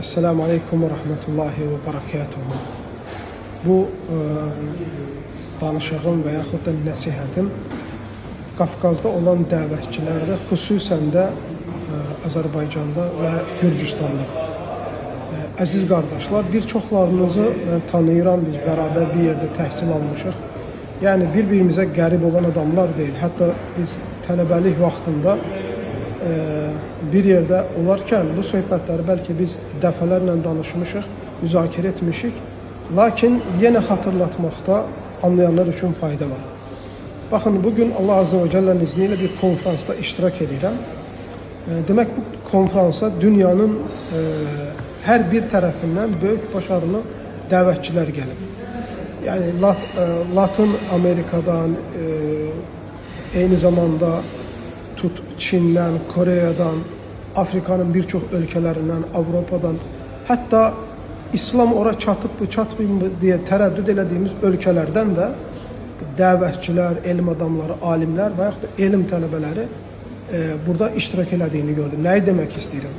Esselamu Aleyküm ve Rahmetullahi ve Berekatuhu. Bu danışığım və yaxud da nəsihətim Qafqazda olan dəvətçilərdə, xüsusən də Azərbaycanda və Gürcüstanda. Əziz qardaşlar, bir çoxlarınızı mən tanıyıram, biz bərabər bir yerdə təhsil almışıq. Yəni bir-birimizə qərib olan adamlar deyil. Hətta biz tələbəlik vaxtında bir yerdə olarkən bu söhbətləri bəlkə biz dəfələrlə danışmışıq, müzakirə etmişik. Lakin yenə xatırlatmaqda anlayanlar üçün fayda var. Baxın, bugün Allah Azze və Cəllənin izni ilə bir konfransda iştirak edirəm. Demək bu konfransa dünyanın hər bir tərəfindən böyük başarılı dəvətçilər gəlib. Yəni Latın Amerikadan, eyni zamanda tut Çindən, Koreyadan, Afrikanın bir çox ölkələrindən, Avropadan, hətta İslam ora çatıbmı, çatmayıb mı deyə tərəddüd elədiyimiz ölkələrdən də dəvətçilər, elm adamları, alimlər və yaxud da elm tələbələri burada iştirak elədiyini gördüm. Nəyi demək istəyirəm?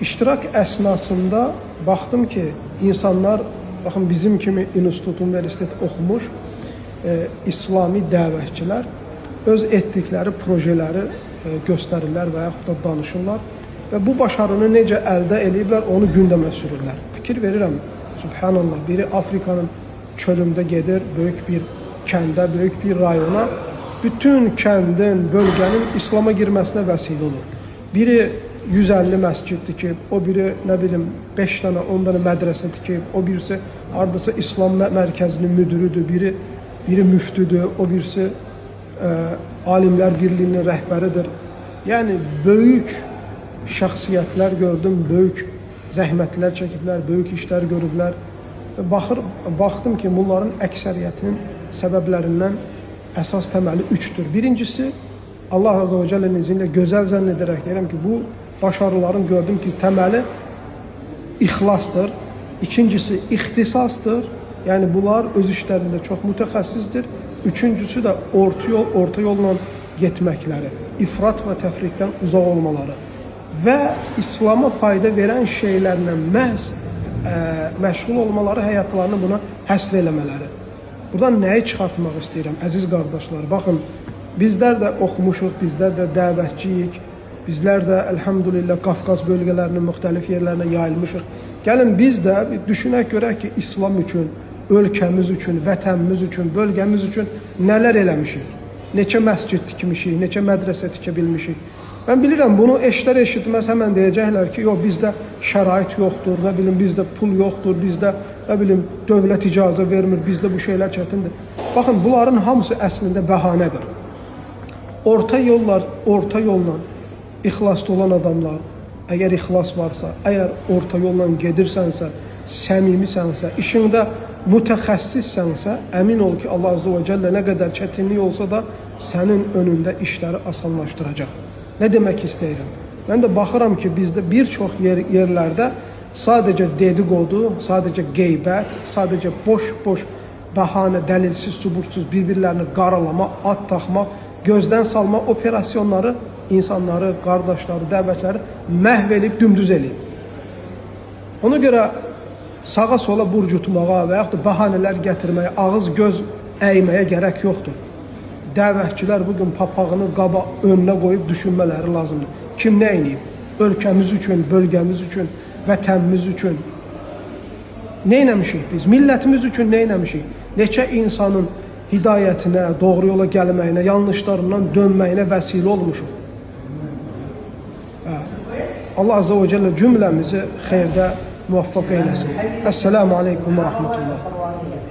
İştirak əsnasında baxdım ki, insanlar, baxın bizim kimi institut, universitet oxumuş İslami dəvətçilər öz etdikləri projeləri göstərirlər və yaxud da danışırlar və bu başarını necə əldə eləyiblər, onu gündəmə sürürlər. Fikir verirəm, subhanallah, biri Afrikanın çölündə gedir, böyük bir kəndə, böyük bir rayona, bütün kəndin, bölgənin İslama girməsinə vəsilə olur. Biri 150 məscid tikib, o biri nə bilim 5 dənə, 10 dənə mədrəsə tikib, o birisi hardasa İslam mərkəzinin müdürüdür, biri müftüdür, o birisi Alimlər Birliyinin rəhbəridir. Yəni böyük şəxsiyyətlər gördüm, böyük zəhmətlər çəkiblər, böyük işlər görüblər. Və baxdım ki, bunların əksəriyyətinin səbəblərindən əsas təməli üçdür. Birincisi, Allah Azze və Cəllənin izni ilə gözəl zənn edərək deyirəm ki, bu başarıların gördüm ki, təməli ixlasdır. İkincisi ixtisasdır. Yəni bunlar öz işlərində çox mütəxəssisdir. Üçüncüsü də orta yolla getməkləri, ifrat və təfritdən uzaq olmaları və İslama fayda verən şeylərlə məhz məşğul olmaları, həyatlarını buna həsr eləmələri. Buradan nəyi çıxartmaq istəyirəm, əziz qardaşlar? Baxın, bizlər də oxumuşuq, bizlər də dəvətçiyik. Bizlər də elhamdülillah Qafqaz bölgələrinin müxtəlif yerlərinə yayılmışıq. Gəlin biz də bir düşünək görək ki, İslam üçün, ölkəmiz üçün, vətənimiz üçün, bölgəmiz üçün nələr eləmişik. Neçə məscid tikmişik, neçə mədrəsə tikə bilmişik. Mən bilirəm bunu eşlər eşitməz həmən deyəcəklər ki, yox bizdə şərait yoxdur, nə bilim bizdə pul yoxdur, bizdə nə bilim dövlət icazə vermir, bizdə bu şeylər çətindir. Baxın, bunların hamısı əslində bəhanədir. Orta yollar, orta yolla ixlaslı olan adamlar, əgər ixlas varsa, əgər orta yolla gedirsənsə, səmimisənsə, işində mütəxəssissənsə, əmin ol ki, Allah Azze və Cəllə nə qədər çətinlik olsa da sənin önündə işləri asanlaşdıracaq. Nə demək istəyirəm? Mən də baxıram ki, bizdə bir çox yerlərdə sadəcə dedikodu, sadəcə qeybət, sadəcə boş-boş bəhanə, dəlilsiz, sübutsuz bir-birlərini qaralama, ad taxma, gözdən salma operasyonları insanları, qardaşları, dəvətləri məhv eləyib, dümdüz eləyib. Ona görə sağa sola burcutmağa və yaxud da bəhanələr gətirməyə, ağız göz əyməyə gərək yoxdur. Dəvətçilər bugün papağını qaba önünə qoyub düşünmələri lazımdır. Kim nə eləyib? Ölkəmiz üçün, bölgəmiz üçün, vətənimiz üçün nə eləmişik biz? Millətimiz üçün nə eləmişik? Neçə insanın hidayətinə, doğru yola gəlməyinə, yanlışlarından dönməyinə vəsilə olmuşuq. Hə. Allah Azze və Cəllə cümləmizi xeyirdə muvaffaq eyləsin. Esselamu Aleyküm və Rahmetullah.